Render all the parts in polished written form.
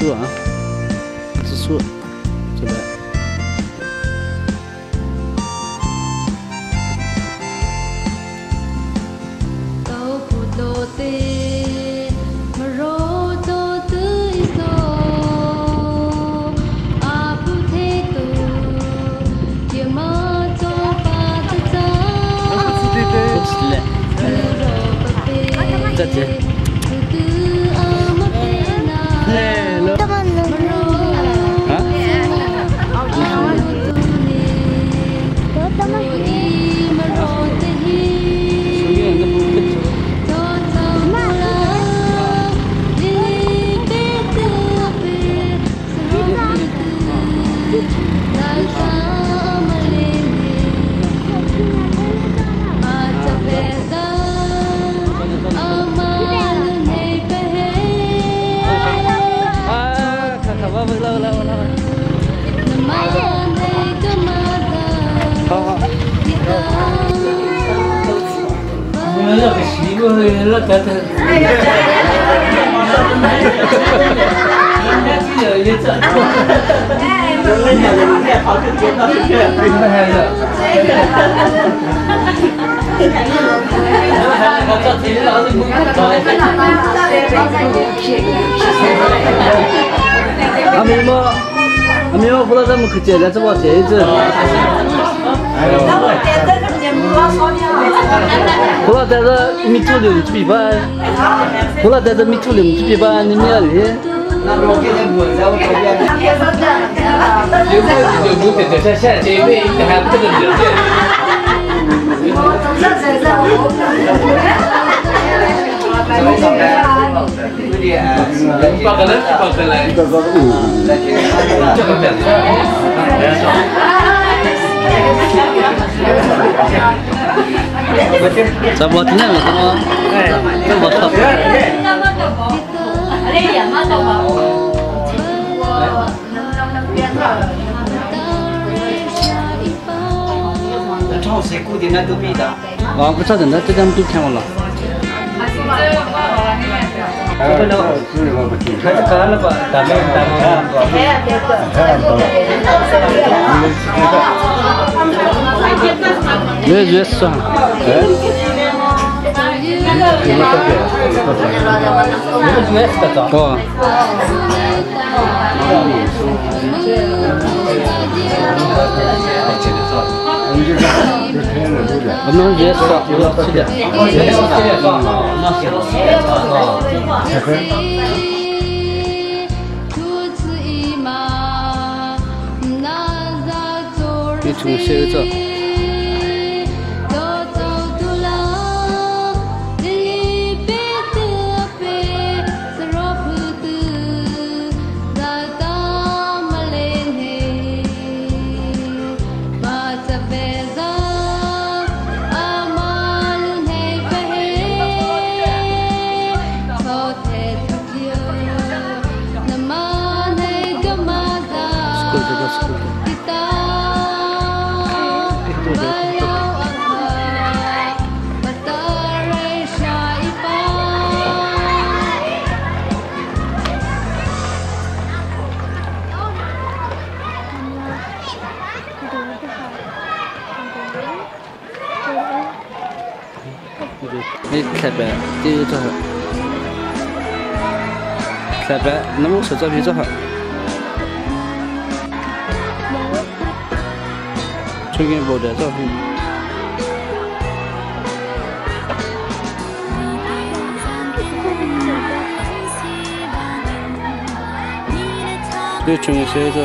Su ah. Su. Coba. 阿妹么？阿妹么？不知道怎么去接，但是我接一次。不知道在这米土六几百，不知道在这米土六几百，你们要哩？这我听见没？这我操！啊，不晓得，那这两都看完了。越越爽。哦。我们越爽越吃点。你从小做。你开白，这个做好。开白，那么手照片做好。推给我的照片。这全部写着。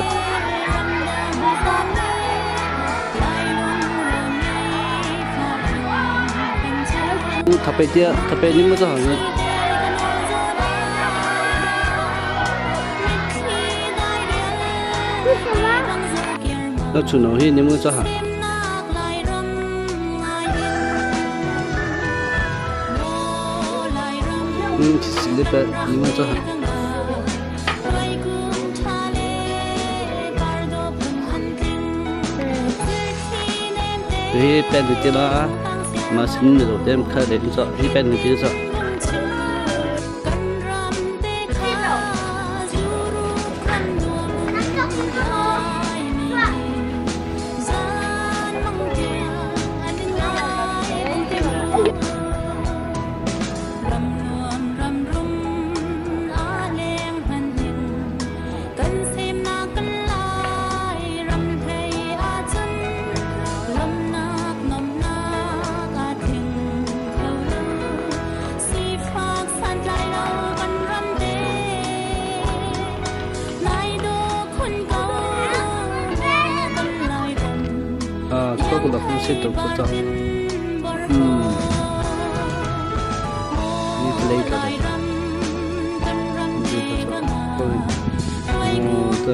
特别的，特别你们这行业。要出东西你们这行。嗯，是那边你们这行。对，摆的对了。mà xin được đem khai đến cho đi bên người kia cho. 了呼吸都不着。嗯，你不累着的，你不着，嗯，对，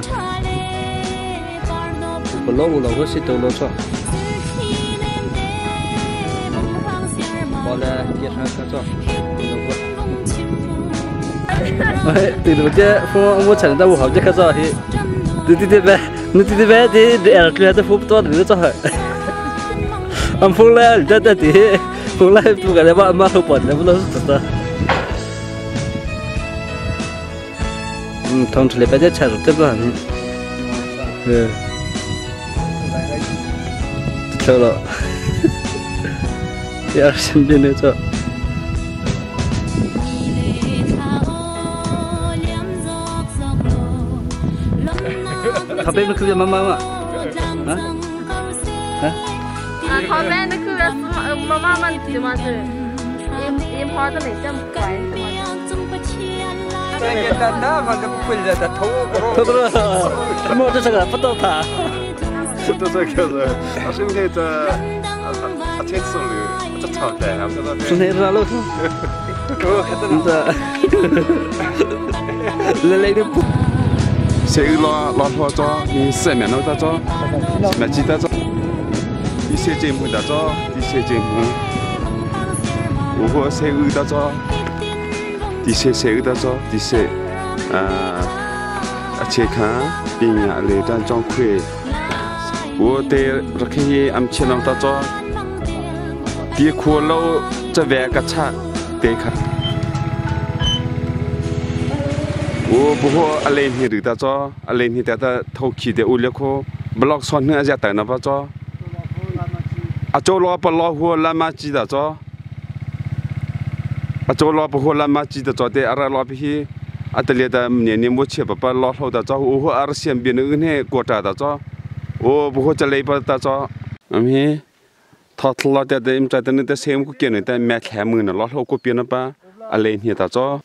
不老了呼吸都老着。好嘞，介绍个着，哎，对了，这风我承认我好这个着嘿，对对对呗，你对对呗，这这二这风不多，你这还。俺风来，这这这风来不干的把马头跑的不都是这？嗯，同出来把这菜肉对不？嗯，走了，第二身边的走。他背不可别妈妈嘛？啊？啊？旁边那个是妈妈们的嘛是，一跑的没这么快。头头了，我这个不到他。这这个是，我现在这啊，天吃了，这炒的，今天是老头。这，来来的不。谁老老婆做，你四面都在做，没记得做。第三节目的做，第三节目，我和三个的做，第三三个的做，第三，啊，切看边呀来张张块，我对这看见俺们切那的做，第裤老这万个菜对看，我不和阿来你的做，阿来你的的头起的我两颗，不老穿那家等那不做。啊，做老不老虎那么记得做，啊，做老不虎那么记得做的，阿拉老皮，啊，得里的年年没吃不把老虎的做，我和阿拉先边那个国家的做，我不和这里不的做，嗯嘿，他老的的，在的那的三个给那的买菜门的老虎过边那把，阿来你的做。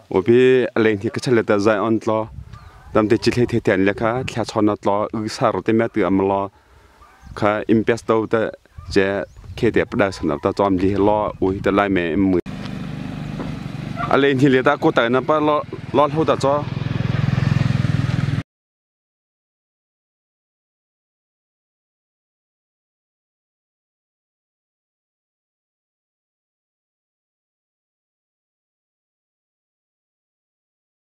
我比阿来你个吃了的在安了。ตามที่จิตเทียนเลยค่ะแค่ชนนัดล้ออุตสาหรถเมตื่นมาล้อค่ะอิมเพสโตแต่จะเคเดียบได้สำหรับตาจอมดีล้ออุ้ยแต่ลายเมมืออะไรที่เหลือตากูแต่นะป้าล้อล้อเท่าตาจอ